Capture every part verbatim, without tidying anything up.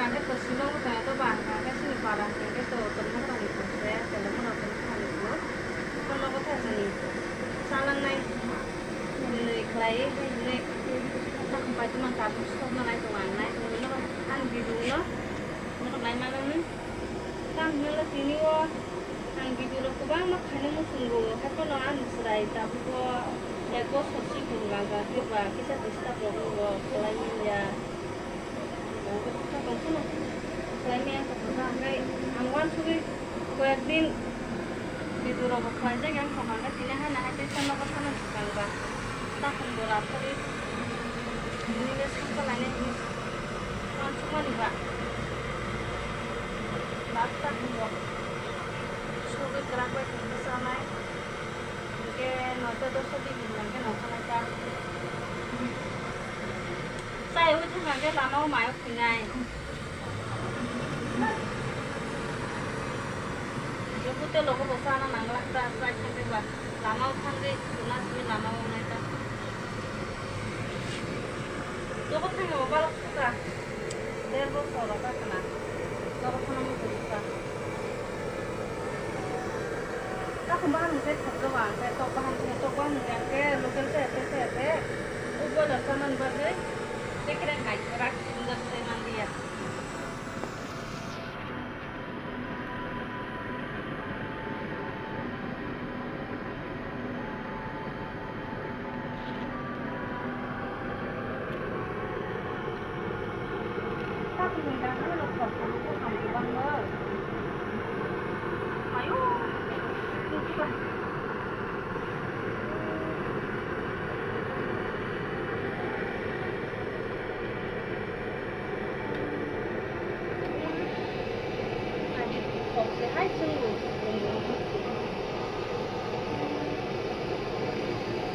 Eto silo wngkha to ba hwnkha khe chini para hwnkha khe to tongma tongwi khe chwla mano tongma tongwi khe nogo thajani chalangnai hinwi khlaiwi hinwi takhum paituma tabuk sokna nai tongo ang nai tongwi nogo ani video no nogo nai manani. Tamo hwnle tini o ang video rok kwbangma khaina muchungo, haiphano ani chwrai tabuk o ek bosor sikung langa khe ba kisa disturb rok wngbo khlai manya. Ang khe bwkha tong phano khlai manya tong kha, hwnkhe ang uansugwi koyek din video rok bo khlaijak, yang tong kha, hwnkhe tini haino hai teisa nogo thangna swkang ba takhum bo rathori nini sakha lainai hinwi uansukmani ba. Last takhum bo sogwi kwrak bai thangwi chanai. Hwnkhe noita dosa digi hwnkhe nongkhornai ta. Chai ui thangkha khe lama o mai o phinai. Joto tei logo bo chana nanglak ta, chai thangkhe ba lama o thangwi chuna simi lama o nai ta. Joto thangkhe bo balok suka. Der bosor rok kha khna. Tok phano muchung kha. Takhum bahan hwnkhe thokjak ang khe, tok bahan hwnkhe, tok bahan hwnkhe ang khe local se ete se ete. O boiler chamani bagwi bekereng hai kwrak swngjak se manliya.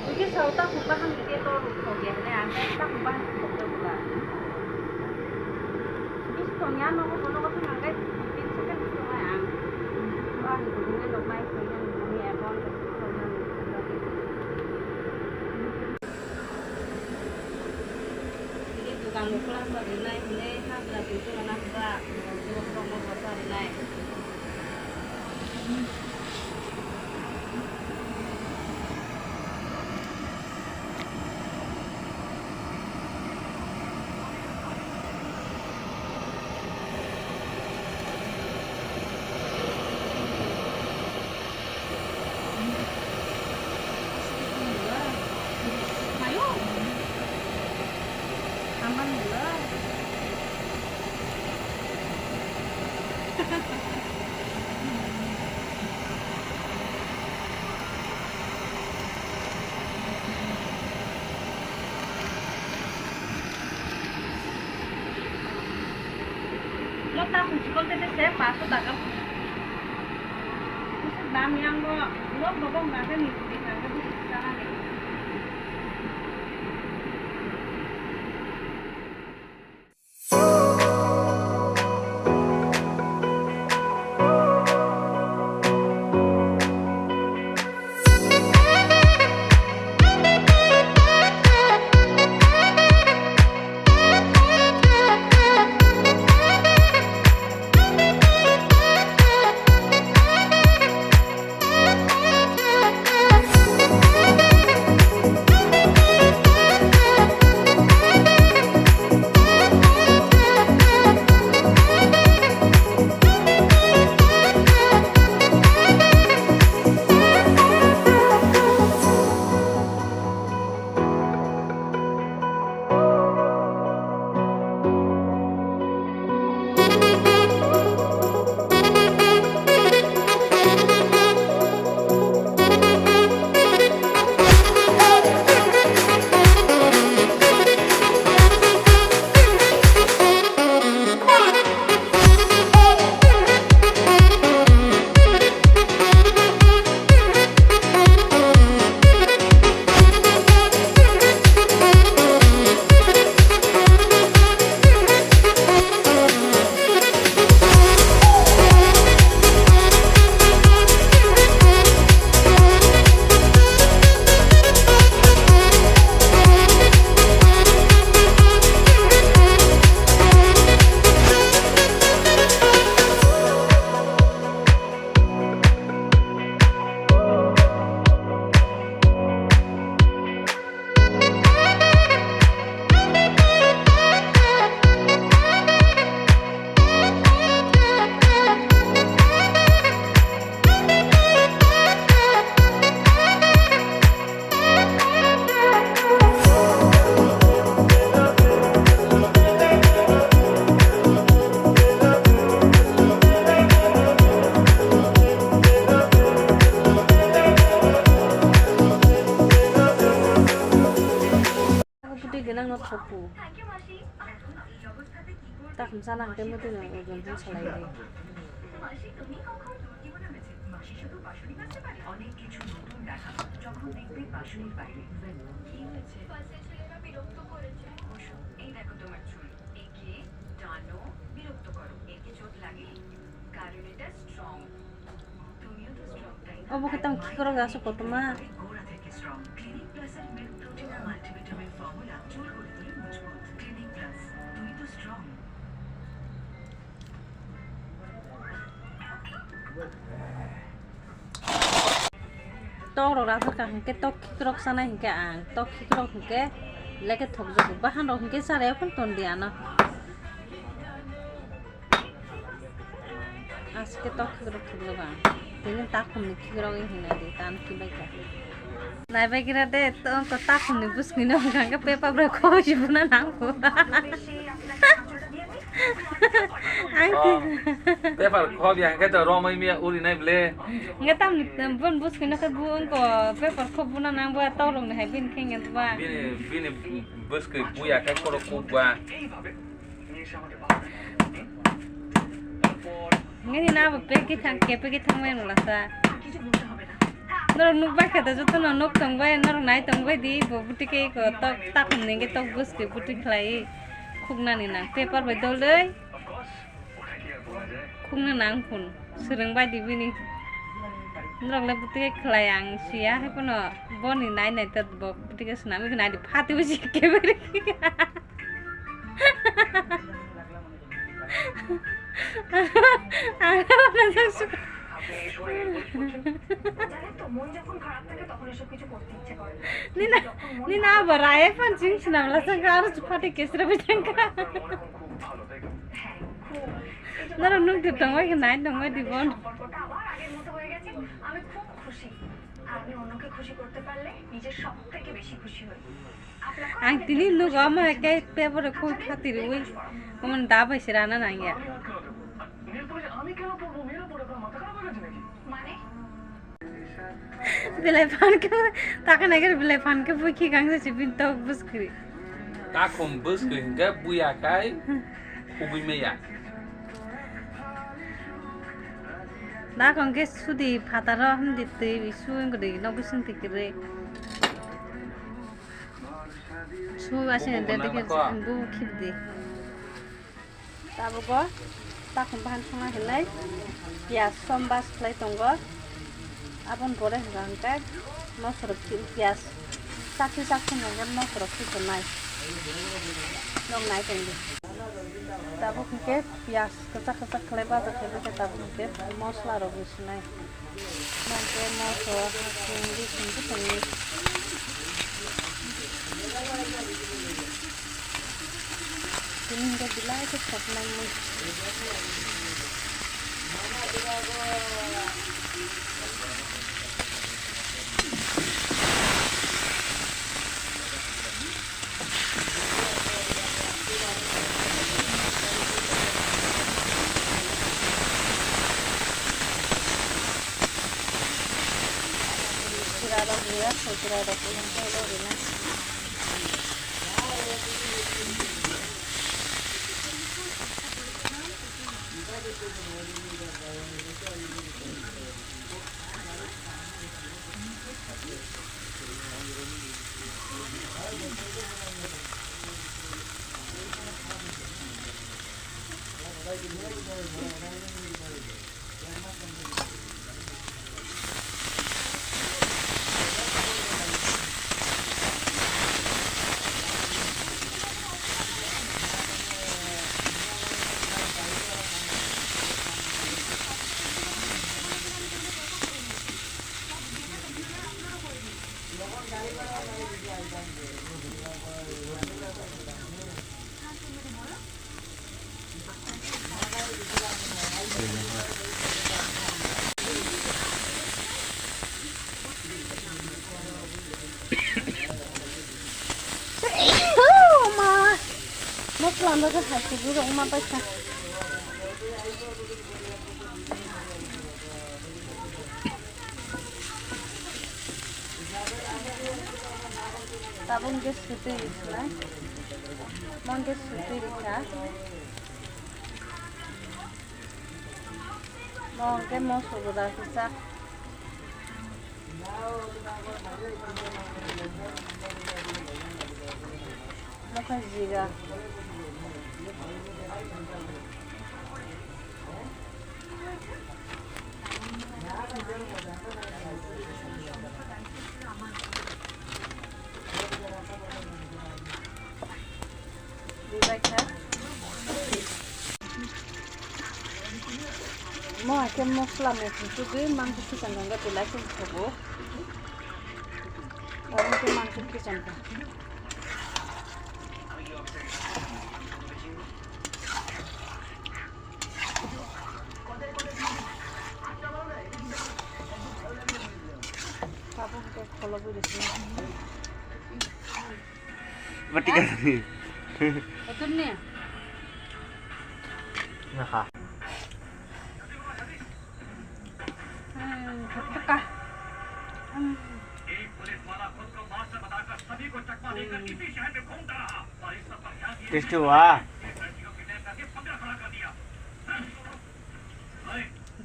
Buki sao takhum baham khe tor rok thok ya hwnwi ang khe takhum baham khe thok jak bwla. Bis tong ya nogo bono khe thang ang khe tin second bis tong ya ang. Baham khe nok nai thok ya ni account. Ini dukan ukuran sa rinai hini hagra pintu mana hagra. Dua promo sa rinai. Mo takhum chikon tete se paso taka. Dam yang bo, lo bo bo ngake ni kudi ngake bu sana ni. Gwnang no thopu. Takhum sana hwnkhe mwtwi no ojon hwn salai di. Obo khe tamo khikrok aswk kotorma. Tok rok rajakha hwnkhe tok khikrok sanai hwnkhe ang tok khikrok hwnkhe lekhe thokjago bahan rok hwnkhe chara phano tondi ano. Aske tok khikrok thokjago ang. Tini takhumni khikrok hinwi di, tan khibai kha. Naibai gira de, tongko takhumni bwskino hwnkha khe pepa bai khoboi si buna nangkho. Ang Oh, paper khobya hwnkhe to romwi miya uri nai ble. Hwnkhe tamni bon bwskino khe bu wngko paper khob buna nangbo torokni hai bini khe hwnkhe ba. Bini, bini bwskwi buya khe khoro kukba. Nini na bo pek khe thang, khe pek khe thang bai nula sa. Norok nuk bai kha da joto no nuk tong bai, norok nai tong bai di, bo buti khe ko tok takhum nenge tok bwskwi buti khlai khuknani nang paper bai dol dei. Khukna nang phun, swrwng bai di bini. Norok le buti khe khlai ang siya, hai phano boni nai nai ta bo buti khe swnam khe nai di phati busi khe bari. Ang, ang, ang, ang, Nina, nina abo rai phone sing sinam la sangka aro chupati kesra bejangka. Naro nuk di tongwai ke nai tongwai di bon. Ang tini nuk ama ke paper ko khatiri ui. Oman da bai sirana nangya. Belai phan khe, takha nai khe belai phan khe bui khi kang se sibin tok bwskri. Takhum bwskri hwnkhe buya kai khugui maya. Dakong khe sudi phataro himdi twi sui gudi nok bising tikri. Su asini de dikhe bu khibdi. Tabugo takhum bahan songna hinlai piyaj som bas khlai tongo. Aboni pore hwnkha hwnkhe mosorok piyaj chakhe chakhe hwnkha hwnkhe mosorok khitonai. Nok nai tongdi. Tabuk hwnkhe piyaj kwchak kwchak khlai baja khlai bai khe tabuk hwnkhe mosola rok rw sinai. Hwnkhe moso hasing bising bwtangni. Tini hwnkhe belai khe khoknai mui. Sira rok riya, sojra rok riya, sojra rok riya. Mosola no khe hai se bwrwi rok ma paisa. Tabuk hwnkhe sutwi rikha. Mo hwnkhe sutwi rikha. Mo hwnkhe moso gwdal khe cha. Mo khe jira. Mo hai khe mosla mosli sugwi mangso khicham thangkhe belai khe thogo. Abo khe mangso khicham kha. Tabuk khe kholobwi rwsio. Batika tani. Aturni. Naha. Hmm, taka. Hmm. Tasty wa.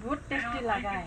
Bahut tasty laga hai.